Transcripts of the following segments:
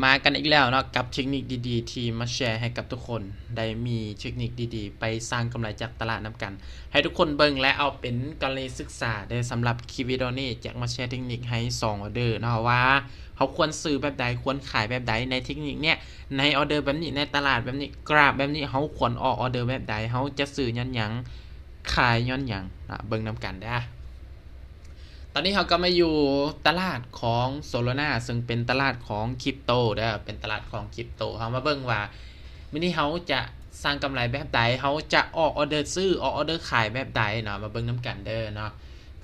ມາກັນອີກແລ້ວເນາະ ກັບເທັກນິກດີໆ ທີ່ມາແຊໃຫ້ກັບທຸກຄົນໄດ້ມີເທັກນິກດີໆ ໄປສ້າງກຳໄລຈາກຕະຫຼາດນຳກັນ ໃຫ້ທຸກຄົນເບິ່ງ ແລະ ເອົາເປັນກໍລະນີສຶກສາເດີ. ສຳລັບຄລິບວິດີໂອນີ້ ແຈັກມາແຊເທັກນິກໃຫ້ສອງອອເດີເນາະ ວ່າເຮົາຄວນຊື້ແບບໃດ ຄວນຂາຍແບບໃດ ໃນເທັກນິກເນີ້ຍ ໃນອອເດີແບບນີ້ ໃນຕະຫຼາດແບບນີ້ ກຣາຟແບບນີ້ ເຮົາຄວນອອກອອເດີແບບໃດ ເຮົາຈະຊື້ຍ້ອນຫຍັງ ຂາຍຍ້ອນຫຍັງເນາະ ເບິ່ງນຳກັນເດີ. ຕອນນີ້ເຮົາກໍມາຢູ່ຕະຫຼາດຂອງໂຊໂລນາ ເຊິ່ງເປັນຕະຫຼາດຂອງຄຣິບໂຕເດີ ເປັນຕະຫຼາດຂອງຄຣິບໂຕ. ເຮົາມາເບິ່ງວ່າມື້ນີ້ເຮົາຈະສ້າງກຳໄລແບບໃດ ເຮົາຈະອອກອອເດີຊື້ ອອກອອເດີຂາຍແບບໃດເນາະ ມາເບິ່ງນຳກັນເດີເນາະ.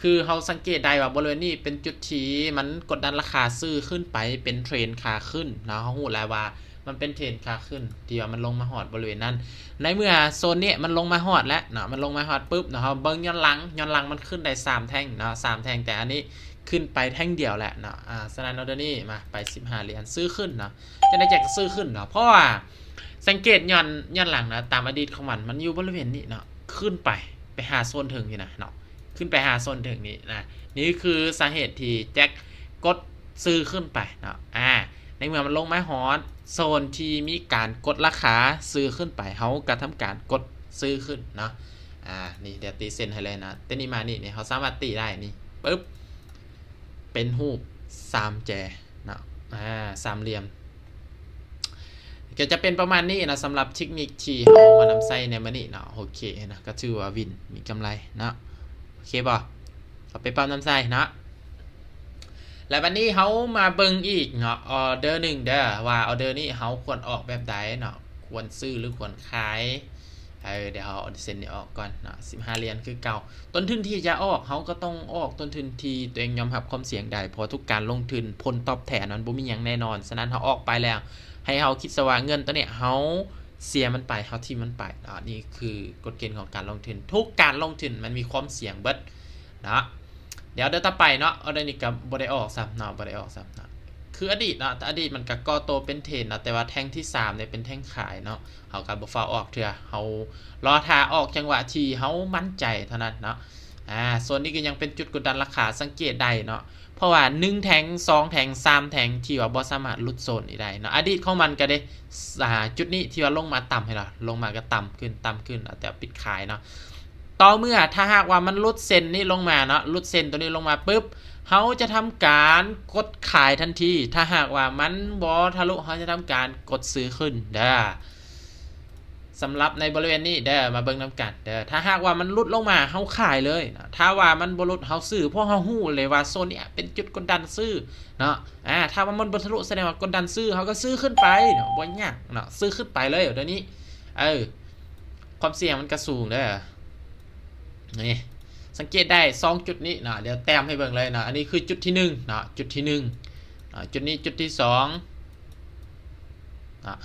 ຄືເຮົາສັງເກດໄດ້ວ່າບໍລິເວນນີ້ເປັນຈຸດທີ່ມັນກົດດັນລາຄາຊື້ຂຶ້ນໄປ ເປັນເທຣນຂາຂຶ້ນເນາະ ເຮົາຮູ້ແລ້ວວ່າ ມັນເປັນເທຣນຂາຂຶ້ນ ທີ່ວ່າມັນລົງມາຮອດບໍລິເວນນັ້ນ. ໃນເມື່ອໂຊນນີ້ມັນລົງມາຮອດແລ້ວເນາະ ມັນລົງມາຮອດປຶບເນາະ ເຮົາເບິ່ງຍ້ອນຫຼັງ ຍ້ອນຫຼັງມັນຂຶ້ນໄດ້ສາມແທ່ງເນາະ ສາມແທ່ງ ແຕ່ອັນນີ້ຂຶ້ນໄປແທ່ງດຽວແຫຼະເນາະ. ອ່າ ສະນັ້ນອອເດີນີ້ມາໄປສິບຫ້າຫຼຽນ ຊື້ຂຶ້ນເນາະ. ຈັ່ງໃດແຈັກກໍຊື້ຂຶ້ນເນາະ ເພາະວ່າສັງເກດຍ້ອນ ຍ້ອນຫຼັງນະ ຕາມອະດີດຂອງມັນ ມັນຢູ່ບໍລິເວນນີ້ເນາະ ຂຶ້ນໄປ ໄປຫາໂຊນເທິງນີ້ນະເນາະ ຂຶ້ນໄປຫາໂຊນເທິງນີ້ນະ. ນີ້ຄືສາເຫດທີ່ແຈັກກົດຊື້ຂຶ້ນໄປເນາະ. ອ່າ ໃນເມື່ອມັນລົງມາຮອດໂຊນທີ່ມີການກົດລາຄາຊື້ຂຶ້ນໄປ ເຮົາກໍທຳການກົດຊື້ຂຶ້ນເນາະ. ອ່າ ນີ້ ດຽວຕີເສັ້ນໃຫ້ເລີຍນະ ແຕ່ນີ້ມານີ້ ນີ້ ເຮົາສາມາດຕີໄດ້ນີ້ ປຶບ ເປັນຮູບສາມແຈເນາະ ອ່າ ສາມຫຼ່ຽມ ກໍຈະເປັນປະມານນີ້ເນາະ ສຳລັບເທັກນິກທີ່ເຮົາມານຳໃຊ້ໃນມື້ນີ້ເນາະ. ໂອເຄເນາະ ກໍຖືວ່າວິນ ມີກຳໄລເນາະ. ໂອເຄບໍ່? ເອົາໄປປັບນຳໃຊ້ເນາະ. ແລະ ບັດນີ້ເຮົາມາເບິ່ງອີກເນາະ ອອເດີໜຶ່ງເດີ ວ່າອອເດີນີ້ເຮົາຄວນອອກແບບໃດເນາະ ຄວນຊື້ ຫຼື ຄວນຂາຍ. ເອີ ດຽວເຮົາເອົາເສັ້ນນີ້ອອກກ່ອນເນາະ ສິບຫ້າຫຼຽນຄືເກົ່າ. ຕົ້ນທຶນທີ່ຈະອອກ ເຮົາກໍຕ້ອງອອກຕົ້ນທຶນທີ່ຕົວເອງຍອມຮັບຄວາມສ່ຽງໄດ້ ເພາະວ່າທຸກການລົງທຶນ ຜົນຕອບແທນມັນບໍ່ມີຫຍັງແນ່ນອນ. ສະນັ້ນເຮົາອອກໄປແລ້ວ ໃຫ້ເຮົາຄິດຊະວ່າເງິນໂຕນີ້ເຮົາເສຍມັນໄປ ເຮົາຖິ້ມມັນໄປເນາະ. ນີ້ຄືກົດເກນຂອງການລົງທຶນ ທຸກການລົງທຶນມັນມີຄວາມສ່ຽງເບິດເນາະ. ດຽວ ດຽວຕໍ່ໄປເນາະ ອອເດີນີ້ກໍບໍ່ໄດ້ອອກຊ້ຳເນາະ ບໍ່ໄດ້ອອກຊ້ຳເນາະ. ຄືອະດີດເນາະ ອະດີດມັນກໍກໍ່ໂຕເປັນເທຣນເນາະ ແຕ່ວ່າແທ່ງທີສາມນີ້ເປັນແທ່ງຂາຍເນາະ ເຮົາກໍບໍ່ຟ້າວອອກເທື່ອ ເຮົາລໍຖ້າອອກຈັງຫວະທີ່ເຮົາໝັ້ນໃຈເທົ່ານັ້ນເນາະ. ອ່າ ໂຊນນີ້ກໍຍັງເປັນຈຸດກົດດັນລາຄາ ສັງເກດໄດ້ເນາະ ເພາະວ່າໜຶ່ງແທ່ງ ສອງແທ່ງ ສາມແທ່ງ ທີ່ວ່າບໍ່ສາມາດຫຼຸດໂຊນນີ້ໄດ້ເນາະ. ອະດີດຂອງມັນກໍເດ້ ອ່າ ຈຸດນີ້ທີ່ວ່າລົງມາຕ່ຳ ເຫັນບໍ່ ລົງມາກໍຕ່ຳຂຶ້ນ ຕ່ຳຂຶ້ນ ແລ້ວແຕ່ປິດຂາຍເນາະ. ຕໍ່ເມື່ອ ຖ້າຫາກວ່າມັນຫຼຸດເສັ້ນນີ້ລົງມາເນາະ ຫຼຸດເສັ້ນຕົວນີ້ລົງມາປຶບ ເຮົາຈະທຳການກົດຂາຍທັນທີ. ຖ້າຫາກວ່າມັນບໍ່ທະລຸ ເຮົາຈະທຳການກົດຊື້ຂຶ້ນເດີ ສຳລັບໃນບໍລິເວນນີ້ເດີ ມາເບິ່ງນຳກັນເດີ. ຖ້າຫາກວ່າມັນຫຼຸດລົງມາ ເຮົາຂາຍເລີຍເນາະ ຖ້າວ່າມັນບໍ່ຫຼຸດ ເຮົາຊື້ ເພາະເຮົາຮູ້ເລີຍວ່າໂຊນນີ້ເປັນຈຸດກົດດັນຊື້ເນາະ. ອ່າ ຖ້າວ່າມັນບໍ່ທະລຸ ສະແດງວ່າກົດດັນຊື້ ເຮົາກໍຊື້ຂຶ້ນໄປເນາະ ບໍ່ຍາກເນາະ ຊື້ຂຶ້ນໄປເລີຍ ດຽວນີ້ ເອີ ຄວາມສ່ຽງມັນກໍສູງເດີ. ນີ້ ສັງເກດໄດ້ສອງຈຸດນີ້ເນາະ ດຽວແຕ້ມໃຫ້ເບິ່ງເລີຍເນາະ. ອັນນີ້ຄືຈຸດທີໜຶ່ງເນາະ ຈຸດທີໜຶ່ງເນາະ ຈຸດນີ້ຈຸດທີສອງເນາະ.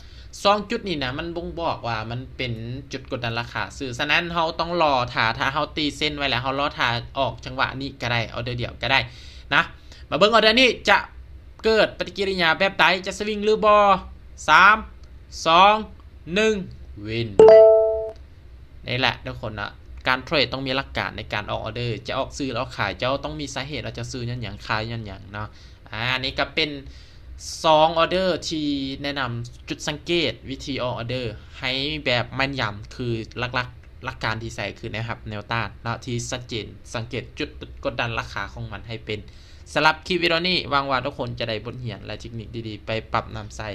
ສອງຈຸດນີ້ນະ ມັນບົ່ງບອກວ່າມັນເປັນຈຸດກົດດັນລາຄາຊື້ ສະນັ້ນເຮົາຕ້ອງລໍຖ້າ ຖ້າເຮົາຕີເສັ້ນໄວ້ແລ້ວ ເຮົາລໍຖ້າອອກຈັງຫວະນີ້ກໍໄດ້ ອອເດີດຽວກໍໄດ້ນະ. ມາເບິ່ງອອເດີນີ້ຈະເກີດປະຕິກິລິຍາແບບໃດ ຈະສະວິງຫຼືບໍ່? ສາມ ສອງ ໜຶ່ງ ວິນ. ນີ້ແຫຼະທຸກຄົນເນາະ ການເທຣດຕ້ອງມີຫຼັກການໃນການອອກອອເດີ ຈະອອກຊື້ ອອກຂາຍ ເຈົ້າຕ້ອງມີສາເຫດວ່າຈະຊື້ຍ້ອນຫຍັງ ຂາຍຍ້ອນຫຍັງເນາະ. ອ່າ ນີ້ກໍເປັນສອງອອເດີທີ່ແນະນຳ ຈຸດສັງເກດ ວິທີອອກອອເດີໃຫ້ແບບແມ່ນຢຳ ຄືຫຼັກໆ ຫຼັກການທີ່ໃຊ້ຄືແນວຮັບແນວຕ້ານເນາະ ທີ່ຊັດເຈນ ສັງເກດຈຸດກົດດັນລາຄາຂອງມັນໃຫ້ເປັນ. ສຳລັບຄລິບວິດີໂອນີ້ ຫວັງວ່າທຸກຄົນຈະໄດ້ບົດຮຽນ ແລະ ເທັກນິກດີໆ ໄປປັບນຳໃຊ້.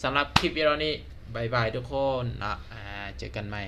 ສຳລັບຄລິບວິດີໂອນີ້ ບາຍບາຍທຸກຄົນເນາະ ອ່າ ເຈີກັນໃໝ່.